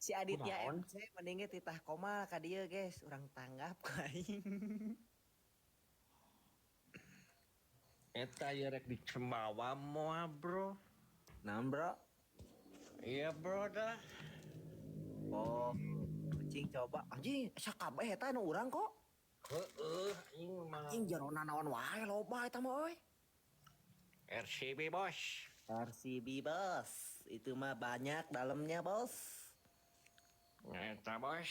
Si Aditya Kunaon? MC mendingnya titah koma ka dieu guys, urang tanggap ku aing. Eta ieu rek dicembawa moal, bro. Nah, bro. Iya, bro dah. Oh, kucing coba. Anjing, sakabeh eta nu urang kok. Heeh, aing mah. Anjing jerona naon wae loba eta mah euy. RCB, bos. RCB, bos. Itu mah banyak dalamnya, bos. Eta, bos.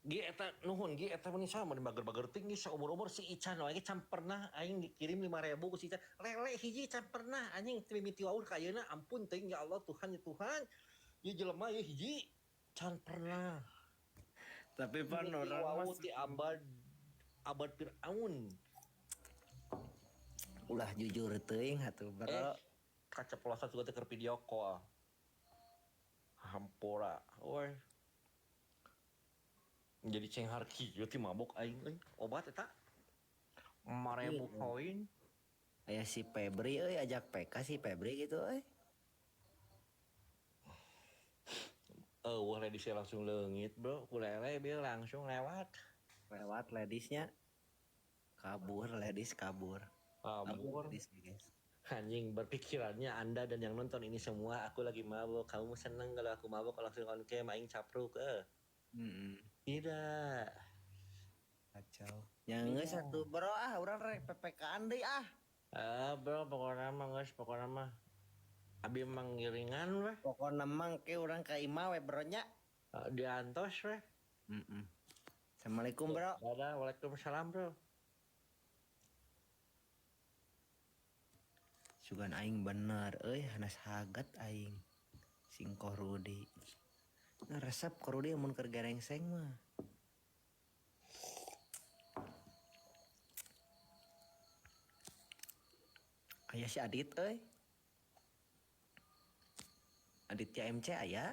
Gi eta nuhun gi eta meni sama di bager-bager tinggi saumur-umur si Ican wae ge can pernah aing dikirim 5.000 ku si Ican. Lele hiji can pernah anjing teu mimiti waun ka ayeuna ampun teuing ya Allah Tuhan ya Tuhan. Ieu jelema ieu hiji can pernah. Tapi pan Mimiti orang wau mah ti abad abad Firaun. Ulah jujur teuing atuh, bro. Kaceplosan juga teh keur video call. Hampura, woi. Jadi cenghar kieu ti mabok aing euy. Obat eta. 5.000 koin. Aya si Febri euy ajak PK si Febri gitu euy. Wah ladiesnya langsung leungit, bro. Ku lele bil langsung lewat. Lewat ladiesnya. Kabur ladies kabur. Kabur. Ladies guys. Anjing berpikirannya Anda dan yang nonton ini semua aku lagi mabok, kamu seneng kalau aku mabok langsung on cam aing capruk eh. Tidak. Kacau. Yang geus atuh bro ah urang rek PPK-an deui ah. Ah, bro, pokoknya mah geus, pokoknya mah abi manggiringan weh. Pokona mah ke urang ka imah we bro nya. Diantos weh. Heeh. Assalamualaikum bro. Dadah, waalaikumsalam bro. Sugan aing bener euy hanas hagat aing. Sing Rudi. Nah, resep Rudi mun keur gerengseng mah. Aya si Adit euy. Aditya MC aya.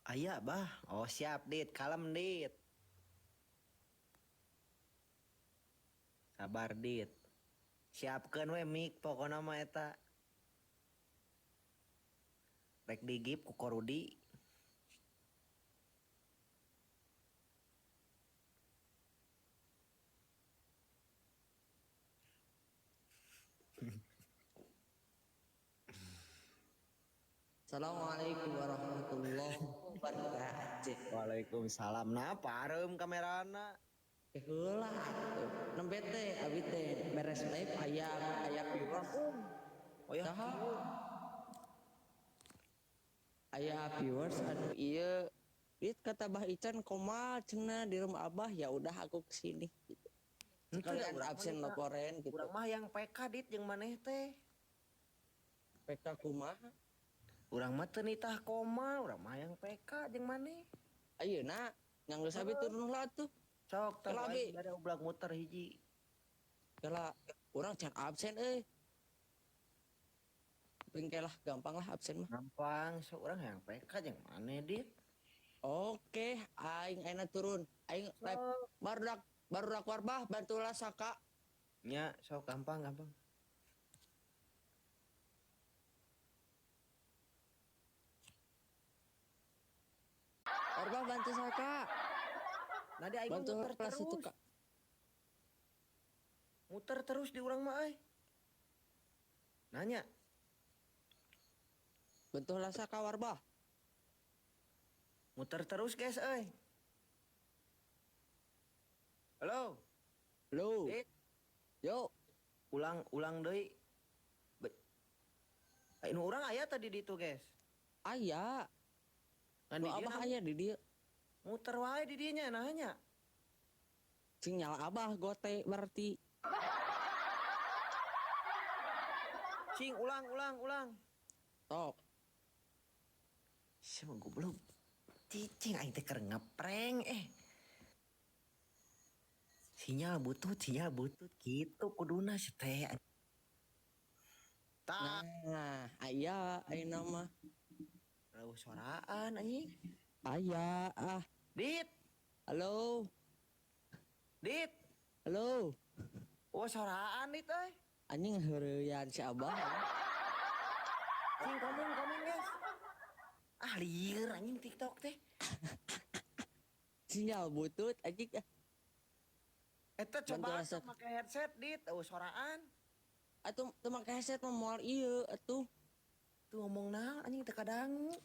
Aya bah. Oh siap Dit, kalem Dit. Sabar Dit. Siapkeun we mic pokona mah eta. Rek digip ku Korudi. Assalamualaikum warahmatullahi wabarakatuh. Waalaikumsalam. Nah, pareum kamerana. Heula atuh. Nembe teh abi teh beres live aya aya viewers. Oh ya. Saha? Aya viewers anu ieu Dit kata Bah Ican koma cenah di rumah Abah ya udah aku kesini gitu. Sekalian absen laporan gitu. Urang mah yang PK Dit jeung maneh teh. PK kumaha? Urang mah teu nitah koma, urang mah yang PK jeung maneh. Ayeuna yang geus abi turun lah tuh. Sok tah Kela abi. ada ublak muter hiji. Kela urang can absen euy. Bengkelah gampang lah absen mah. Gampang, sok urang yang PK jeung maneh Dit. Oke, aing ayeuna turun. Aing live barudak barudak warbah bantulah Saka. Nya, sok gampang gampang. Warbah bantu Saka. Nah, di aing Bantu muter kelas terus. itu, Kak. Muter terus di urang mah euy. Nanya. Bantulah Saka warbah. Muter terus guys euy. Halo. Halo. Dit. Yo. Ulang ulang deui. Nu urang aya tadi di ditu guys. Aya. Kan Nu di dieu abah aya di dieu. Muter wae di dieu nya nanya. Sinyal abah gote berarti. Cing ulang ulang ulang. Tok. Siapa goblok. Cicing aing teh keur ngeprank eh. Sinyal butut gitu kuduna si teh. Tah. Nah, aya ayeuna mah. Rauh soraan anjing. Aya ah. Dit. Halo. Dit. Halo. Oh, soraan dit euy. Anjing heureuyan si Abah. Cing komen komen guys. Ah lieur anjing TikTok teh. Sinyal butut anjing. Eta coba make headset dit, eueuh soraan. Atuh teu make headset mah moal ieu atuh. Tuh ngomong naon anjing teu kadangu.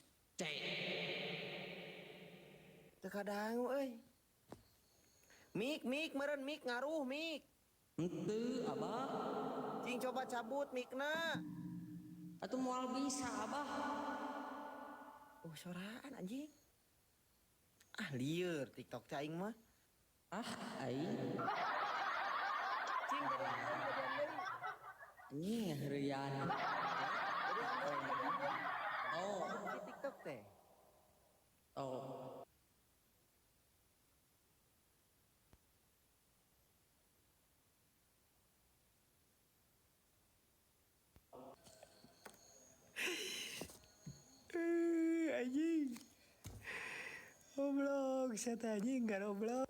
Teu kadangu euy. Mik mik meureun mik ngaruh mik. Henteu Abah. Cing coba cabut mikna. Atuh moal bisa Abah. Oh soraan anjing. Ah lieur TikTok teh aing mah. Ah aing. Cing jadian deui. Anjing heureuyan. Oh, di TikTok teh. Oh. Anjing. Goblok, saya teh anjing enggak goblok.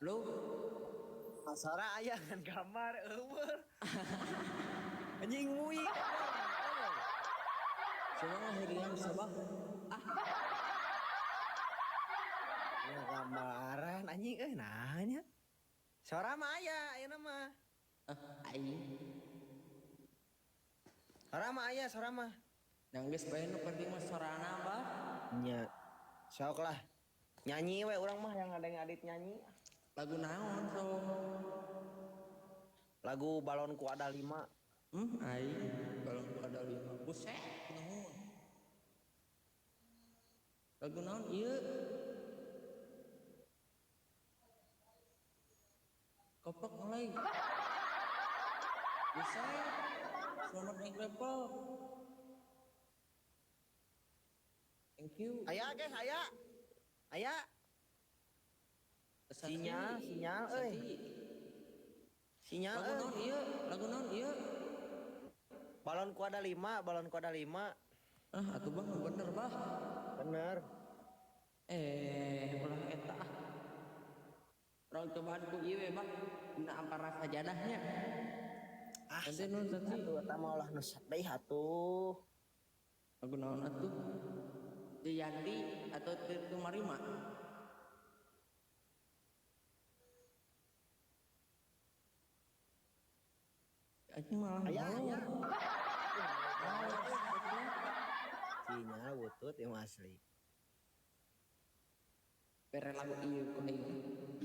Lu Asara aya ngan gambar eueuh. Anjing mui. Coba ngahirian sabah. Ah. Ya gambaran anjing euy nanya. Sora mah aya ayeuna mah. Ah, aing. Sora mah aya sora mah. Nang geus bae nu penting mah sorana Abah. Nya. Sok lah. Nyanyi we urang mah yang ada yang adit nyanyi. Lagu naon sok? Lagu Balonku Ada 5. Aing Balonku Ada 5. Buset, nuhun. Lagu naon ieu? Koplok mulai. Buset. Selamat naik level. Thank you. Aya guys, aya. Aya. Sinyal, sinyal euy. Sinyal lagu naon ieu? Lagu naon ieu? Balonku ada 5, balonku ada 5. Ah, atuh Bang, bener, Bah. Bener. Ulah eta ah. Urang cobaan ku ieu we, Bah. Dina ampara sajadahnya. Ah, nanti nun tadi. Atuh eta mah ulah nu sedih atuh. Lagu naon atuh? Jayanti atau Tirtu Marima? Anjing malah aya aya. Sinyal butut ieu mah asli. Bere lagu ieu ku aing.